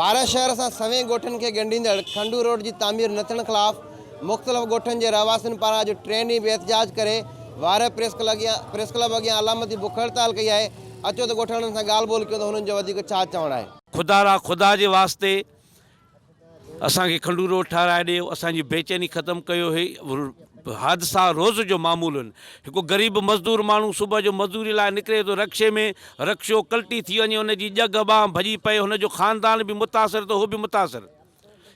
وارهه شهر سان سوين ڳوٺن کي ڳنڍيندڙ کنڊو روڊ جي تعمير نه ٿيڻ خلاف مختلف ڳوٺن جي رهواسين پاران اڄ ٽئين ڏينهن به احتجاج ڪري وارهه پريس پريس ڪلب اڳيان علامتي بک هڙتال ڪئي آهي اچو ته ڳوٺاڻن سان ڳالهه ٻولهه ڪيون ته هنن جو وڌيڪ ڇا چوڻ آهي. خدا را خدا جي واسطي اسان کي کنڊو روڊ ٺهرائي ڏيو اسان جي بيچيني ختم ڪيو هي حادثا روز جو معمول آهن هڪ غريب مزدور ماڻهو صبح جو مزدوري لاء نڪري ٿو رڪشي ۾ رڪشو ڪلٽي ٿي وڃي ان جي ڄگهه ٻانهن ڀڄي پئي هن جو خاندان به متاثر ته هو به متاثر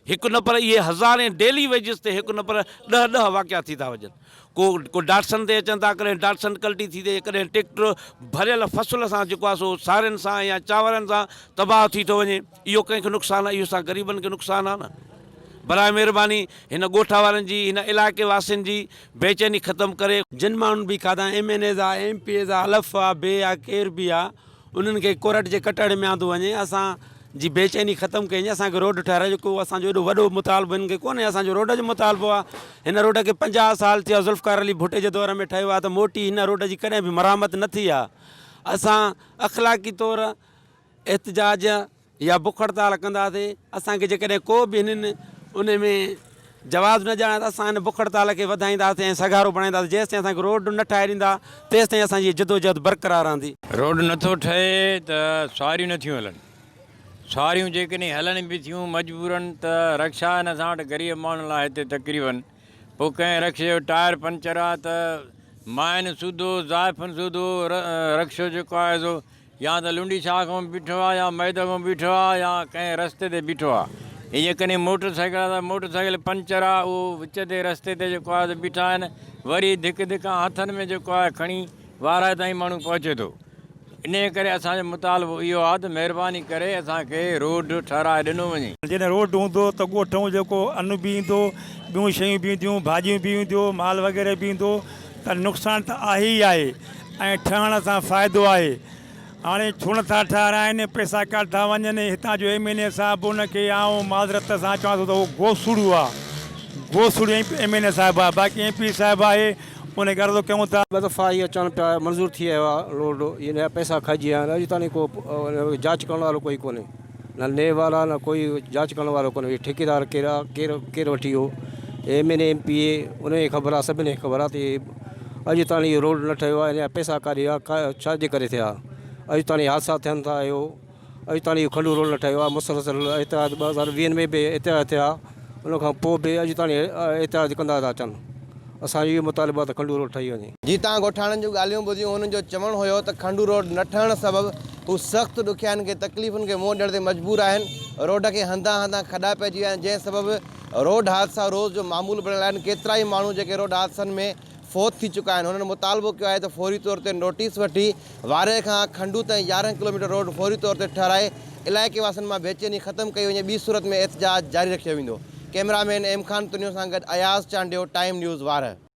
هڪ نه پر اهي هزارين ڊيلي ويجز تي هڪ نه پر ڏهه ڏهه واقعا ٿي ٿا وڃن ڪو ڪو ڊاٽسن تي اچن ٿا ڪڏهن ڊاٽسن ڪلٽي ٿي ٿئي ڪڏهن ٽيڪٽر ڀريل فصل سان جيڪو آهي سو سارين سان يا چانورن سان تباهه ٿي ٿو وڃي اهو ڪنهن کي نقصان آهي اهو اسان غريبن کي نقصان آهي نه براء مهرباني هن ڳوٺ وارن جي هن علائقي واسين جي بيچيني ختم ڪري. جن ماڻهن به کاڌا M N as a M P as a الف آ بي آ ڪير به آ انهن کي ڪورٽ جي ڪٽهڙي ۾ آندو وڃي اسان جي بيچيني ختم ڪئي وڃي اسان کي روڊ ٺهرائجو ڪو اسان جو ايڏو وڏو مطالبو هنن کي ڪونهي اسان جو روڊ جو مطالبو آ هن روڊ کي 50 سال ٿيا ذوالفقار علي ڀٽي جي دور ۾ ٺهيو آ ته موٽي هن روڊ جي ڪڏهن به مرامت نه ٿي آ اسان اخلاقي طور احتجاج يا بک هڙتال ڪنداسين، اسان کي جيڪڏهن ڪو به هنن ان ۾ جواز نه ڄاڻايو ته اسان هن بک هڙتال کي وڌائينداسين ۽ سگهارو بڻائينداسين، جيستائين اسان کي روڊ نه ٺاهي ڏيندا تيستائين اسان جي جدوجهد برقرار رهندي. روڊ نٿو ٺهي ته سواريون نٿيون هلن، سواريون جيڪڏهن هلن به ٿيون مجبورن ته رڪشا آهن اسان وٽ غريب ماڻهن لاء هتي تقريبن پوء ڪنهن رڪشي جو ٽائر پنچر آهي ته ماين سوڌو زائفن سوڌو رڪشو جيڪو آهي سو يا ته لنڊي شاهه کان بيٺو آ يا ميد کان بيٺو آ يا ڪنهن رستي تي بيٺو آ. هي جيڪڏهن موٽر سائيڪل آ ته موٽر سائيڪل پنچر آ اهو وچ تي رستي تي جيڪو آ سو بيٺا آهن وري ڌڪ ڌڪان هٿن ۾ جيڪو آهي کڻي وارهه تائين ماڻهو پهچي ٿو. انهيء ڪري اسان جو مطالبو اهو آ ته مهرباني ڪري اسان کي روڊ ٺهرائي ڏنو وڃي. جڏهن روڊ هوندو ته ڳوٺئون جيڪو ان به ايندو، ٻيون شيون به اينديون، ڀاڄيون به اينديون، مال وغيره به ايندو ته نقصان ته آهي ئي آهي. ۽ ٺهڻ سان فائدو آهي هاڻي ڇو نٿا ٺهرائن پئسا ڪاڏ ٿا وڃن هتان جو ايم اين اي صاحب ان کي آئون معذرت سان چوان ٿو ته هو گوسڙو آ گوسڙو ايم اين اي صاحب آ باقي ايم پي صاحب آهي ان کي عرض ڪيون ٿا. ٻه دفعا اهي اچن پيا منظور ٿي آيو آ روڊ اهي نيا پئسا کائجي ويا آهن اڄ تائين ڪو جاچ ڪرڻ وارو ڪوئي ڪونهي نه نيب وارا نه ڪوئي جاچ ڪرڻ وارو ڪونهي اهي ٺيڪيدار ڪير آ ڪير ڪير وٺي ويو ايم اين اي ايم پي اي ان کي خبر آ سڀني کي خبر آ ته اهي اڄ تاڻي اهو روڊ نه ٺهيو آهي ان جا پئسا ڪاڏي ويا ڇا جي ڪري ٿيا اڄ تاڻي حادثا ٿين ٿا اهو اڄ تاڻي اهو کنڊو روڊ نه ٺهيو آهي مسلسل احتجاج 2020 ۾ به احتجاج ٿيا ان کان پوء به اڄ تاڻي احتجاج ڪندا ٿا اچن اسان جو اهو مطالبو آهي ته کنڊو روڊ ٺهي وڃي. جي تان ڳوٺاڻن جون ڳالهيون ٻڌيون هنن جو چوڻ هيو ته کنڊو روڊ نه ٺهڻ سبب هو سخت ڏکيائين کي تڪليفن کي منهن ڏيڻ تي مجبور آهن روڊ کي هنڌان هنڌان کڏا پئجي ويا آهن جنهن سبب روڊ حادثا روز جو معمول بڻيل آهن ڪيترائي ماڻهو جيڪي روڊ حادثن ۾ فوت ٿي چڪا آهن هنن مطالبو ڪيو آهي ته فوري طور تي نوٽيس وٺي وارهه کان کنڊو تائين 11 ڪلوميٽر روڊ فوري طور تي ٺهرائي علائقي واسين مان بيچيني ختم ڪئي وڃي ٻي صورت ۾ احتجاج جاري رکيو ويندو camera man M Khan Tunio سان گڏ اياز چانڊيو ٽائيم نيوز وارهه.